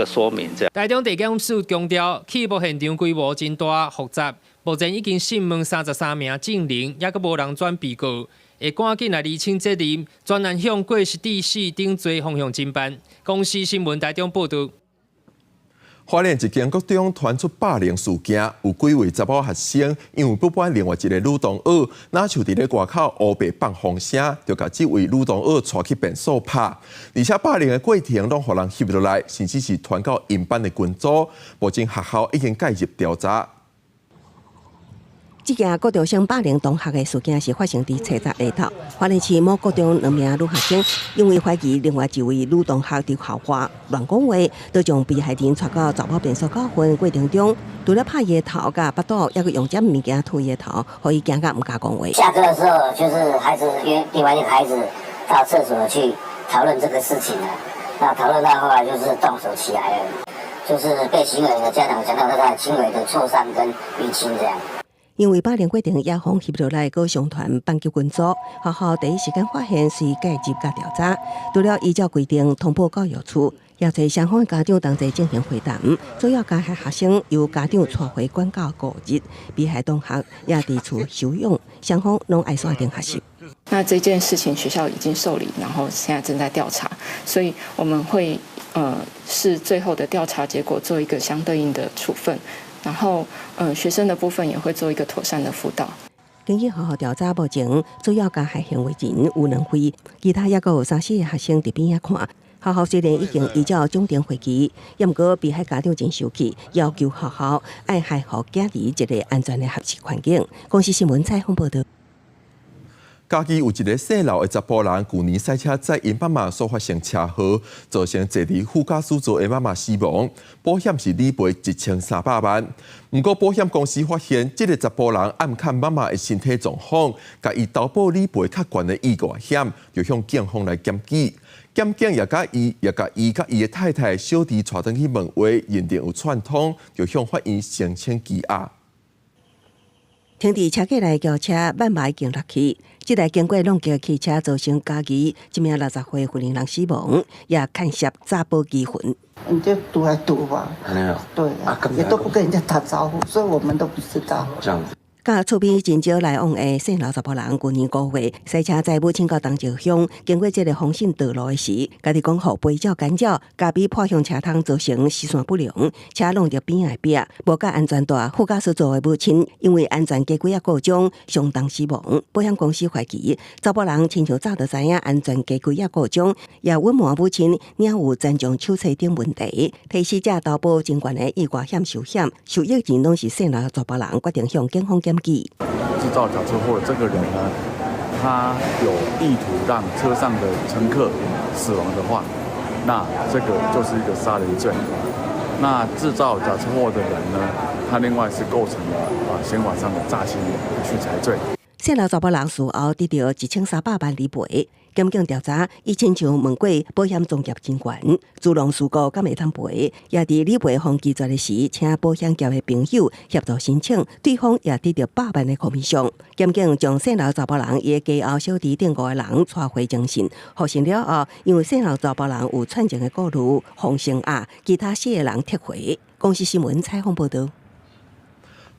說明。這樣。台中地檢署強調，起爆現場規模真大複雜，目前已經訊問33名證人，猶閣無人轉被告，會趕緊來釐清責任，專案向過失致死等罪方向偵辦。公視新聞台中報導。花蓮一間國中傳出霸凌事件，有幾位查某學生因為不滿另外一個女同學，若像佇咧外口烏白放風聲，就共這位女同學帶去便所拍，而且霸凌的過程攏予人翕落來，甚至是傳到𪜶班的群組。目前學校已經介入調查。這件國中生霸凌同學的事件是發生佇初十下晝，花蓮市某國中兩名女學生因為懷疑另外一位女同學佇校外亂講話，就將被害人帶到查某便所教訓過程中，除了拍伊的頭佮腹肚，猶閣用這物件推伊的頭，予伊驚甲毋敢講話。下課的時候，就是孩子約另外一個孩子到廁所去討論這個事情了。那討論到後來就是動手起來了，就是被行為人的家長講到他輕微的挫傷跟淤青這樣。因為霸凌過程也予翕落來，閣上傳班級群組，學校第一時間發現，隨介入佮調查，除了依照規定通報教育處，也揣雙方家長同齊進行會談，主要加害學生由家長帶回管教5日，被害同學也佇厝休養，雙方攏愛線頂學習。那這件事情學校已經受理，然後現在正在調查，所以我們會視最後的調查結果做一個相對應的處分。然後，學生的部分也會做一個妥善的輔導。根據學校調查，目前主要加害行為人有兩位，其他猶閣有三四個學生佇邊仔看。學校雖然已經依照總定會議，毋過被害家長真生氣，要求學校愛予囝兒一個安全的學習環境。公視新聞採訪報導。嘉義有一个姓劉的查埔人，舊年賽車載𪜶媽媽所發生車禍，造成坐佇副駕駛座的媽媽死亡，保險是理賠1300萬。毋過保險公司發現，這个查埔人暗崁媽媽的身體狀況，共伊投保理賠較懸的意外險，就向警方來檢舉。檢警也共伊，也共伊佮伊的太太小弟帶轉去問話，認定有串通，就向法院申請羈押。停佇車架內轎車，慢慢已經落去。這台經過撞擊的汽車造成嘉義一名60歲婦人死亡，也牽涉詐保機魂。你就獨來獨往，對啊，也都不跟人家打招呼，所以我們都不知道。這樣子。佮厝邊真少來往的姓劉查埔人，舊年5月賽車載母親到東石鄉，經過這个豐信道路的時，家己講予牌照干擾，咖啡破向車窗，造成視線不良，車挵著邊仔的壁，無蓋安全帶，副駕駛座的母親因為安全加幾仔故障，相當死亡。保險公司懷疑查埔人親像早就知影安全加幾仔故障，也隱瞞母親領有殘障手冊等問題，提死者投保真懸的意外險壽險，受益人攏是姓劉查埔人，決定向警方檢舉。製造假車禍的這個人呢，他有意圖讓車上的乘客死亡的話，那這個就是一個殺人罪。那製造假車禍的人呢，他另外是構成了刑法上的詐欺取財罪。姓劉查埔人事後得著1300萬理賠。檢警調查，伊親像問過保險從業人員，自動事故敢會通賠，也佇理賠方拒絕的時，請保險業的朋友協助申請，對方也得著100萬的commission。檢警將姓劉查埔人伊的家後小弟等五个人帶回偵訊，獲訊了後，因為姓劉查埔人有串情的顧慮，放聲押，其他四个人撤回。公視新聞採訪報導。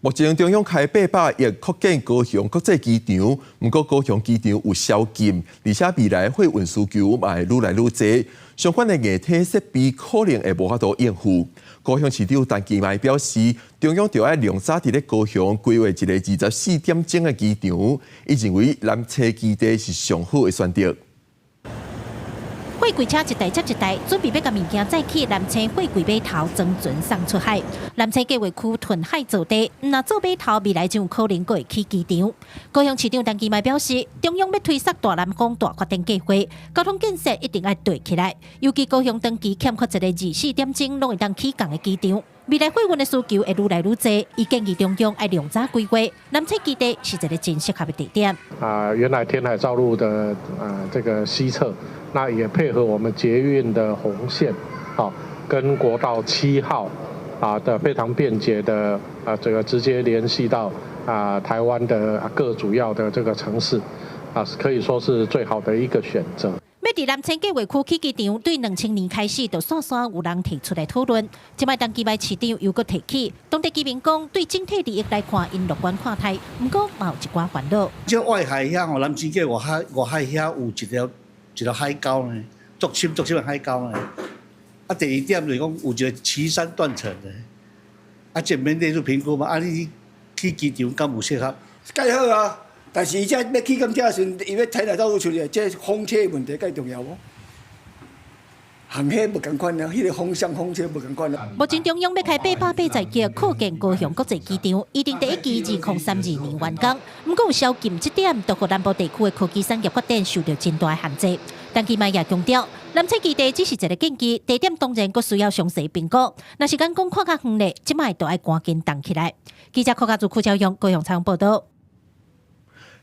目前中央開800億擴建高雄國際機場，毋過高雄機場有宵禁，而且未來貨運需求嘛會愈來愈濟，相關的硬體設備可能會無法度應付。高雄市長陳其邁表示，中央著愛量早佇咧高雄規劃一个24點鐘的機場，伊認為南勢基地是上好的選擇。貨櫃車一台接一台，準備欲共物件載去南勢貨櫃碼頭裝船送出海。南勢計劃區屯海造地，毋若做碼頭，未來就有可能閣會起機場。高雄市長陳其邁表示，中央欲推捒大南方大發展計劃，交通建設一定愛綴起來。尤其高雄長期欠缺一個24點鐘攏會當起降的機場，未來貨運的需求會愈來愈濟。伊建議中央愛量早規劃，南勢基地是一個真適合的地點。啊，原來填海造陸的啊這個西側。那也配合我們捷運的紅線，好，跟國道7號啊的非常便捷的啊這個直接聯繫到啊台灣的各主要的這個城市，啊可以說是最好的一個選擇。欲佇南勢計劃區起機場，對2000年開始就紲紲有人提出來討論。這擺陳其邁市長又閣提起，當地居民講對整體利益來看，𪜶樂觀看待，毋過嘛有一寡煩惱。這外海遐吼，南勢計外海遐有一條一條海溝呢，足深足深的海溝呢。啊，第二點就是講有一個旗山斷層的，啊，這免列入評估嘛？啊，你起機場敢有適合？蓋好啊，但是伊這欲起到這時陣，伊欲填海造陸出來，這風車問題蓋重要無？航海無仝款啊，彼個風向風車無仝款啊。目前中央欲開880億擴建高雄國際機場，預定第一期2032年完工。毋過有宵禁這點，就予南部地區的科技產業發展受到真大的限制。陳其邁也強調，南勢基地只是一個建議，地點當然閣需要詳細評估。若是敢講看較遠咧，這擺就愛趕緊動起來。記者柯家祖、柯昭勇高雄採訪報導。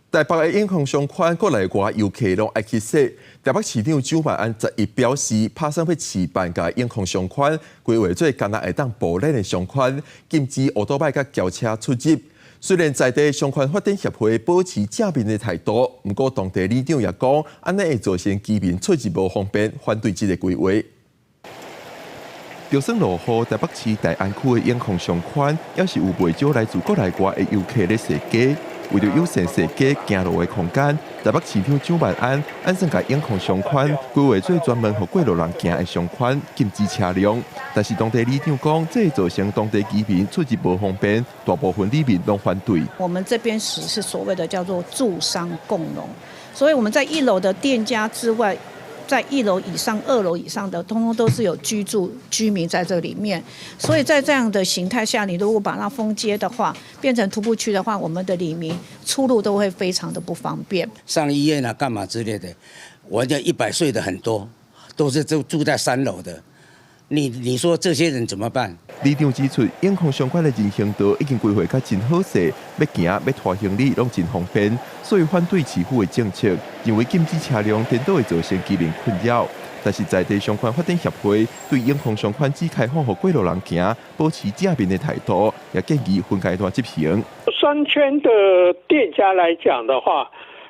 台北的永康商圈國內外遊客攏愛去踅。台北市長蔣萬安11表示，拍算欲試辦共永康商圈規劃做干焦會當步練的商圈，禁止歐多擺佮轎車出入。雖然在地商圈發展協會保持正面的態度，毋過當地里長也講，按呢會造成居民出入無方便，反對這个規劃。就算落雨，台北市大安區的永康商圈，猶是有袂少來自國內外的遊客咧踅街。為著友善踅街行路的空間，台北市長蔣萬安按算共永康商圈規劃做專門予過路人行的商圈，禁止車輛。但是當地里長講，這會造成當地居民出入無方便，大部分里民攏反對。我們這邊是所謂的叫做住商共榮，所以我們在一樓的店家之外，在一樓以上、二樓以上的，通通都是有居住居民在這裡面。所以在這樣的形態下，你如果把它封街的話，變成徒步區的話，我們的里民出入都會非常的不方便。上醫院啊，幹嘛之類的，我這100歲的很多，都是住在3樓的。你說這些人怎麼辦？里長指出，永康商圈的人行道已經規劃甲真好勢，欲行欲拖行李攏真方便，所以反對市府的政策，認為禁止車輛顛倒會造成居民困擾。但是在地商圈發展協會對永康商圈只開放予過路人行，保持正面的態度，也建議分階段執行。商圈的店家來講的話，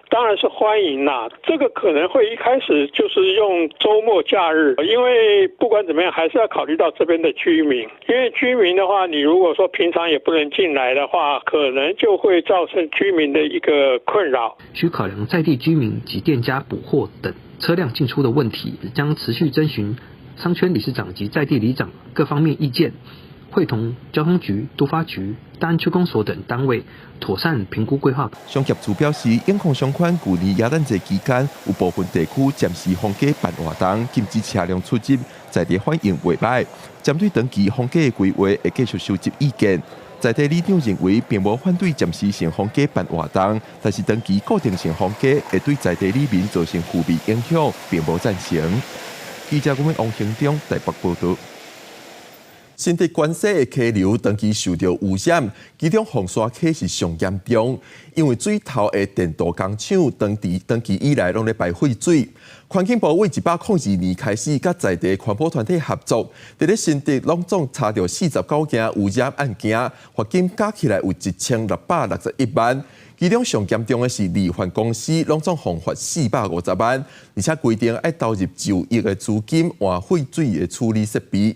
當然是歡迎啦，這個可能會一開始就是用週末假日，因為不管怎麼樣，還是要考慮到這邊的居民。因為居民的話，你如果說平常也不能進來的話，可能就會造成居民的一個困擾。需考量在地居民及店家補貨等車輛進出的問題，將持續徵詢商圈理事長及在地里長各方面意見，會同交通局、都發局、大安區公所等單位妥善評估規劃。商協處表示，永康商圈舊年耶誕節期間，有部分地區暫時封街辦活動，禁止車輛出入，在地反應袂䆀。針對長期封街的規劃，會繼續收集意見。在地里長認為，並無反對暫時性封街辦活動，但是長期固定性封街會對在地里民造成負面影響，並無贊成。記者王興中台北報導。新竹關西的溪流長期受著汙染，其中鳳山溪是上嚴重，因為水頭的電鍍工廠長期以來攏咧排廢水。環境部對102年開始，佮在地環保團體合作，佇咧新竹攏總查著49件汙染案件，罰金加起來有1661萬。其中上嚴重的是利環公司，攏總予罰450萬，而且規定愛投入9億的資金換廢水的處理設備。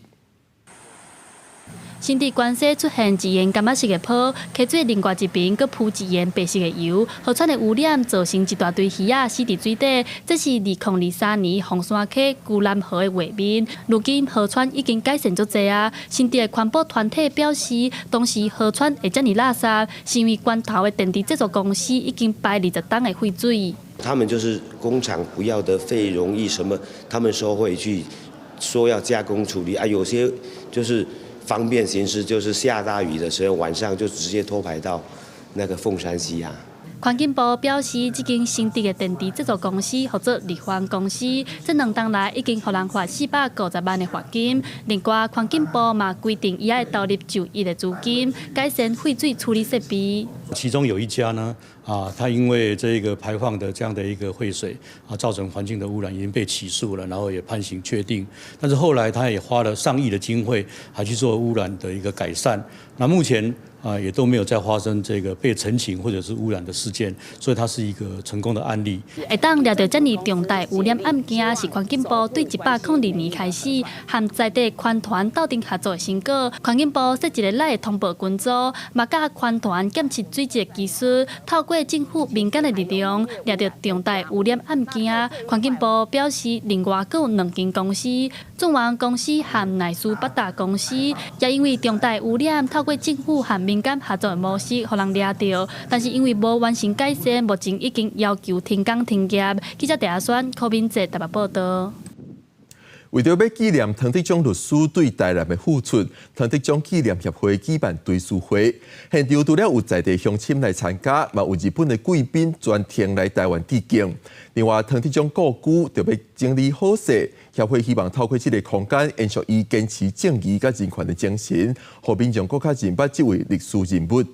新竹關西出現一沿柑仔色的泡，溪水另外一邊閣浮一沿白色的油，河川的污染造成一大堆魚仔死佇水底。這是2023年鳳山溪舊南河的畫面。如今河川已經改善足濟啊！新竹的環保團體表示，當時河川會遮爾垃圾，是因為關頭的電池製作公司已經排20噸的廢水。他們就是工廠不要的廢溶液什麼，他們收回去，說要加工處理啊，有些就是方便行事，就是下大雨的時候，晚上就直接拖排到那個鳳山溪啊。環境部表示，這間新竹的電池製造公司號做力帆公司，這2冬來已經予人罰450萬的罰金。另外，環境部嘛規定伊愛投入9億的資金，改善廢水處理設備。其中有一家呢，啊，他因為這個排放的這樣的一個廢水啊，造成環境的污染，已經被起訴了，然後也判刑確定。但是後來他也花了上億的經費，還去做污染的一個改善。那目前啊，也都沒有再發生這個被陳情或者是污染的事件，所以它是一個成功的案例。會當掠著遮爾重大污染案件，是環境部對102年開始和在地環團鬥陣合作的成果。環境部設一個 LINE 通報群組，嘛佮環團檢測水質技術，透過政府民間的力量，掠著重大污染案件。環境部表示，另外閣有兩間公司，眾源公司和奈斯伯達公司，也因為重大污染，透過政府和民間合作的模式，予人掠著，但是因為無完成改善，目前已經要求停工停業。記者鄭阿選、柯敏哲台北報道。為著欲紀念湯德章律師對台南的付出，湯德章紀念協會舉辦追思會，現場除了有在地鄉親來參加，嘛有日本的貴賓專程來台灣致敬。另外，湯德章故居著欲整理好勢，協會希望透過這个空間，延續伊堅持正義佮人權的精神，予民眾閣較認捌這位歷史人物。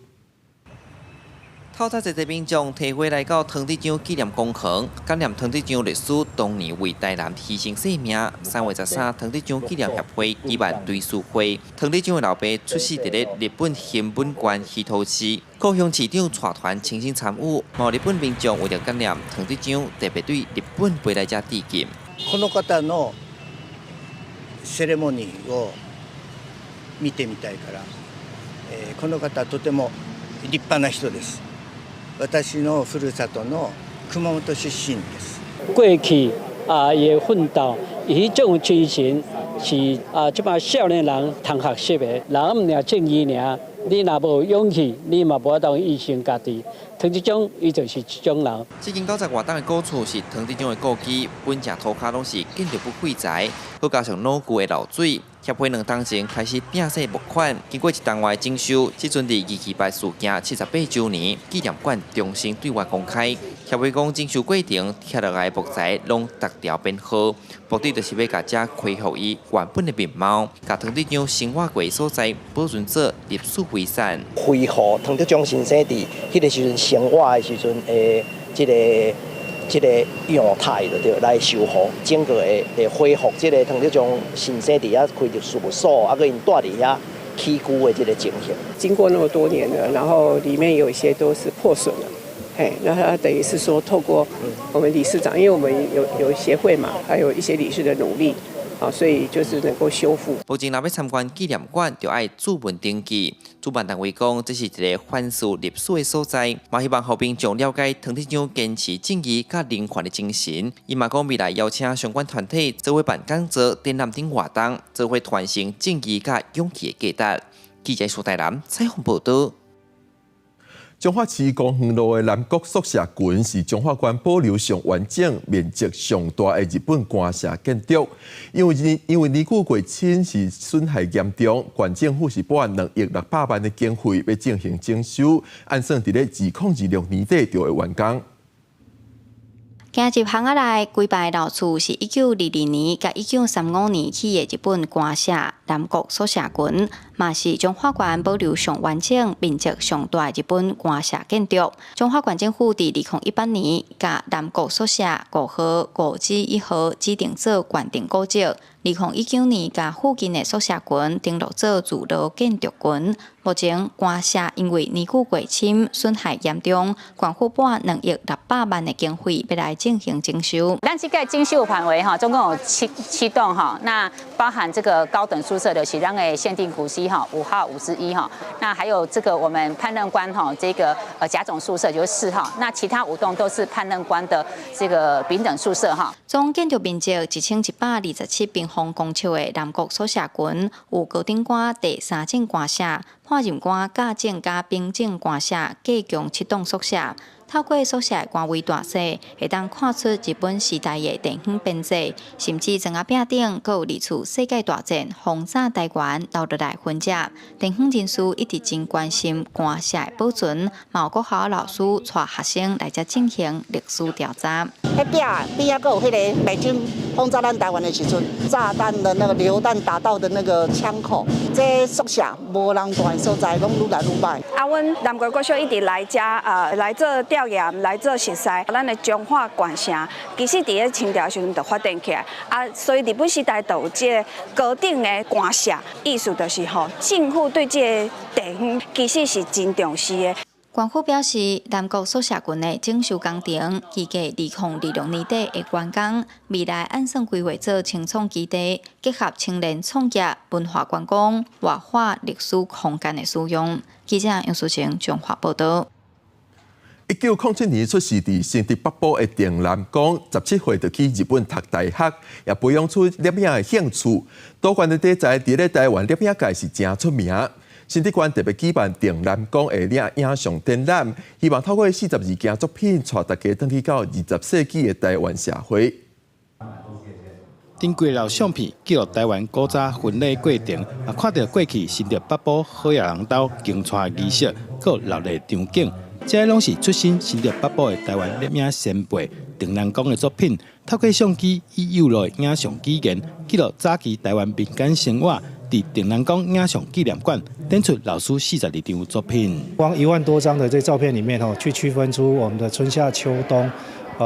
透早濟濟民眾提花來到湯德章紀念公園，感念湯德章律師當年為台南犧牲性命。3月13，湯德章紀念協會舉辦追思會。湯德章的老爸出世佇咧日本熊本縣魚頭市，高雄市長帶團親身參與。嘛有日本民眾為著感念湯德章，特別對日本飛來遮致敬。この方のセレモニーを見てみたいから、この方とても立派な人です。私のふるさとの熊本出身です。過去啊，伊的奮鬥，伊彼種精神是啊，這擺少年人通學習的。人毋爾正義爾，你若無勇氣，你嘛無法度犧牲家己。湯德章伊就是這種人。這間90外棟的古厝是湯德章的故居，本正塗跤攏是建築物廢材，閣加上老舊的漏水。協會2冬前開始摒細募款，經過一冬外整修，這陣佇二二八事件78週年紀念館重新對外公開。協會講整修過程拆落來的木材攏逐條編號，目的就是欲共遮恢復伊原本的面貌，共湯德章生活過的所在保存做歷史遺產。恢復湯德章先生佇彼个時陣生活的時陣的這个樣態就對，來修復整個會恢復這个湯德章先生佇遐開著事務所，啊，閣𪜶住佇遐起居的這个情形。經過那麼多年了，然後裡面有一些都是破損了，嘿，那他等於是說透過我們理事長，因為我們有協會嘛，還有一些理事的努力。啊，所以就是能夠修復。目前若欲參觀紀念館，就愛主文登記。主辦單位講，這是一个反思歷史的所在，嘛希望予民眾了解湯德章堅持正義佮人權的精神。伊嘛講未來邀請相關團體做伙辦講座、展覽等活動，做伙傳承正義佮勇氣的價值。記者蘇台南採訪報道。彰化市公園路的南國宿舍群是彰化縣保留上完整、面積上大的日本官舍建築。因為年久過深，是損害嚴重，縣政府是撥2億600萬的經費欲進行整修，按算佇咧2026年底就會完工。行入巷仔內，規排老厝是1922年佮1935年起的日本官舍南國宿舍群，嘛是彰化縣保留上完整、面積上大的日本官舍建築。彰化縣政府佇2018年，共南國宿舍5號、5之1號指定做縣定古蹟。2019年，共附近的宿舍群登錄做聚落建築群。目前官舍因為年久過深，損害嚴重，縣府撥2億600萬的經費，欲來進行整修。咱這個整修範圍哈，總共有七棟哈，那包含這個高等宿宿舍，就是咱的限定古迹哈，5号51哈。那還有這個我們判任官哈，這個甲種宿舍就是4號。那其他5棟都是判任官的這個丙等宿舍哈。總建築面積1127平方公尺的南國宿舍群，有高等官第三種官舍、判任官甲種佮丙種官舍，計共7棟宿舍。透過宿舍的官位大細，會當看出日本時代的地方編制，甚至床仔餅頂閣有二次世界大戰轟炸台灣留落來痕跡。地方人士一直真關心官舍的保存，嘛有國校老師帶學生來遮進行歷史調查。彼壁邊仔閣有彼个美軍轟炸咱台灣的時陣，炸彈的那個榴彈打到的那個槍口，這宿舍無人蹛的所在，攏愈來愈䆀。啊，阮南國國小一直來遮，來做調研，來做熟似，咱的彰化縣城，其實佇咧清朝時陣就發展起來，啊，所以日本時代就有這个高等的官舍，意思就是吼，政府對這个地方其實是真重視的。縣府表示，南國宿舍群的整修工程，預計2026年底會完工。未來按算規劃做青創基地，結合青年創業、文化觀光、活化歷史空間的使用。記者楊淑晴彰化報道。1907年出世佇新竹北埔的鄭南光，17歲就去日本讀大學，也培養出攝影的興趣。多縣的題材佇咧台灣攝影界是誠出名。新竹縣特別舉辦鄭南光的影像展覽，希望透過42件作品，帶大家轉去到20世紀的台灣社會。珍貴老相片記錄台灣古早婚禮過程，啊，看著過去新竹北埔好額人兜迎娶儀式，閣熱鬧場景，這攏是出身新竹北埔的台灣攝影前輩鄭南光的作品。透過相機以幼的影像語言記錄早期台灣民間生活。佇鄭南光影像紀念館展出老師42張作品。光1萬多張的這照片裡面，吼，去區分出我們的春夏秋冬，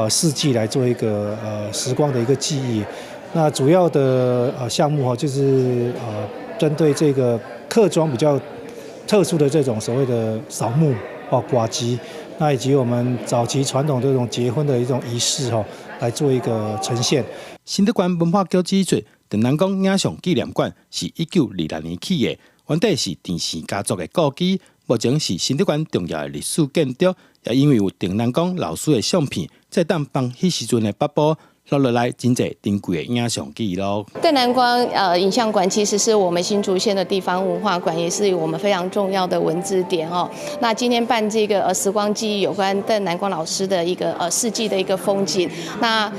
四季來做一個時光的一個記憶。那主要的項目吼，就是針對這個客莊比較特殊的這種所謂的掃墓哦、掛機，那以及我們早期傳統這種結婚的一種儀式吼，來做一個呈現。新竹縣文化局指出，鄭南光影像紀念館是1926年起的，原底是鄭氏家族的故居，目前是新竹縣重要的歷史建築。也因為有鄭南光老師的相片，才當幫彼時陣的北埔留落來真濟珍貴的影像記錄。鄭南光影像館其實是我們新竹縣的地方文化館，也是我們非常重要的文字點哦。那今天辦這個時光記憶有關鄧南光老師的一個四季的一個風景。那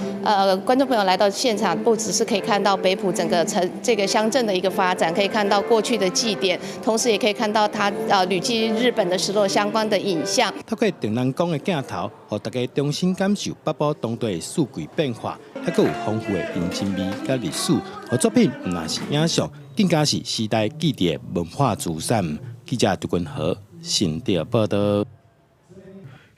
觀眾朋友來到現場，不只是可以看到北埔整個城這個鄉鎮的一個發展，可以看到過去的祭典，同時也可以看到他旅居日本的時候相關的影像。透過鄭南光的鏡頭，予大家重新感受北埔當地的四季變化。還閣有豐富的人情味佮歷史，予作品毋但是影像，更加是時代記憶的文化資產。記者杜君和新竹報道。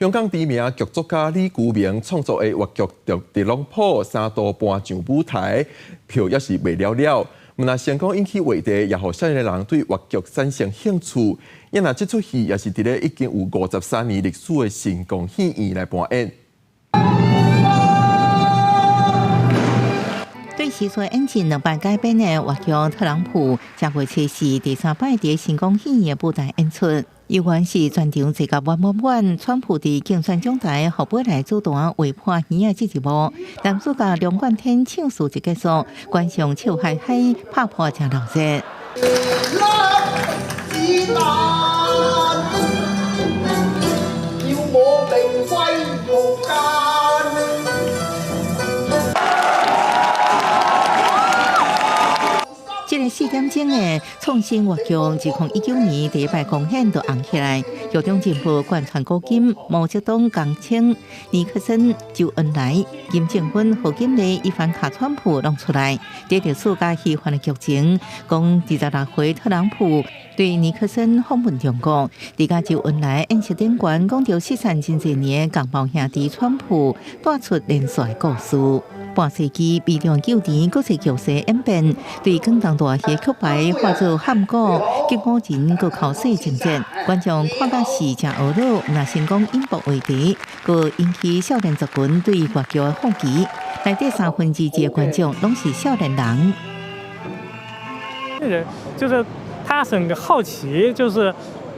香港知名劇作家李居明創作的粵劇《特朗普三度搬上舞台，票猶是賣了了。毋但成功引起話題，也予少年人對粵劇產生興趣。因為這齣戲也是佇咧已經有53年歷史的成功戲院來搬演。對時事演進兩擺改編的粵劇《特朗普》，這月初四第三擺佇成功戲院的舞台演出，猶原是全場坐甲滿滿滿。川普佇競選總台予本來主團畫破耳的這一幕，男主角梁冠天唱詞一結束，觀眾笑嗨嗨，拍破誠熱鬧。這個4點鐘的創新粵劇，2019年第一擺公演就紅起來。劇中人物貫穿古今，毛澤東、江青、尼克森、周恩來、金正恩、賀錦麗、伊凡卡、川普攏出來。這歷史佮虛幻的劇情，講26歲特朗普對尼克森訪問中國，佇佮周恩來宴席頂懸講著失散真濟年的共胞兄弟川普，帶出連續的故事。半世紀悲壯舊年，國際局勢演變，對廣東大戲曲牌化做漢鼓，激舞人閣口水情節，觀眾看甲是誠懊惱，若成功引爆話題，閣引起少年族群對粵劇的好奇。內底2/3的觀眾攏是少年人。人，就是他很好奇，就是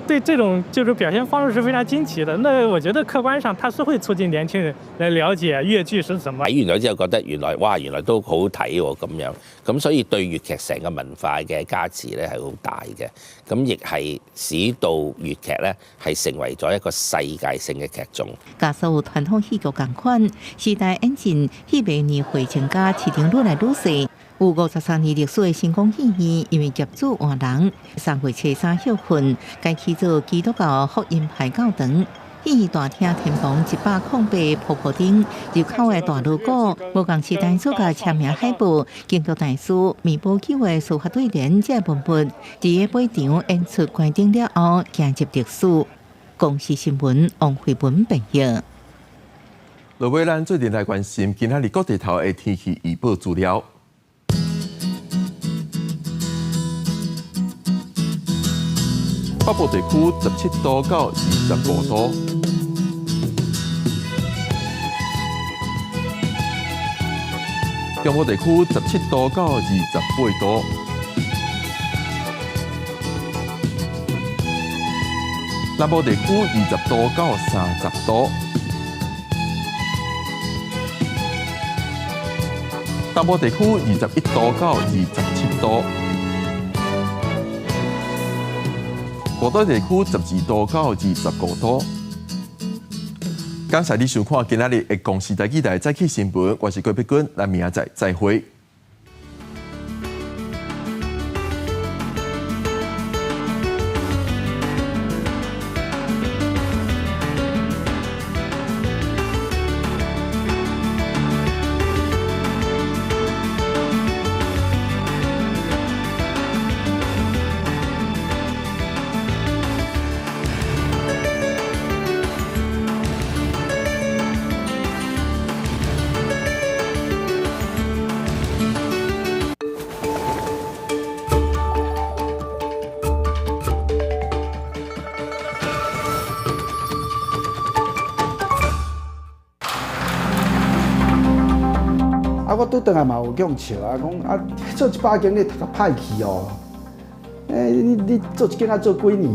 對這種就是表現方式是非常驚奇的。那我覺得客觀上，它是會促進年輕人來了解粵劇是什麼。睇完咗之後覺得原來哇，原來都好好睇喎咁樣，咁所以對粵劇成個文化嘅加持咧係好大嘅，咁亦係使到粵劇咧係成為咗一個世界性嘅劇種。佮所有傳統戲劇仝款，時代演進，戲迷年歲增加，市場愈來愈細。有53年歷史的成功戲院，因為業主換人，3月初3歇訓，改起做基督教福音派教堂。戲院大廳天棚108鋪鋪頂，入口的大鑼鼓，無仝時代主角簽名海報，京劇大師梅葆玖的書法對聯，這個文物，佇咧尾場演出關燈了後，行入歷史。公視新聞王慧文編譯。落尾咱做陣來關心今仔日各地頭的天氣預報資料。北部地區17度到25度，中部地區17度到28度，南部地區20度到30度，東部地區21度到27度。外島地區12度到25度。感謝你收看今仔日的公視台語台早起新聞，我是郭碧君，咱明仔載再會。啊，我拄轉來嘛有共笑啊，講啊做100間你讀甲歹去哦，欸，你做一間啊做幾年？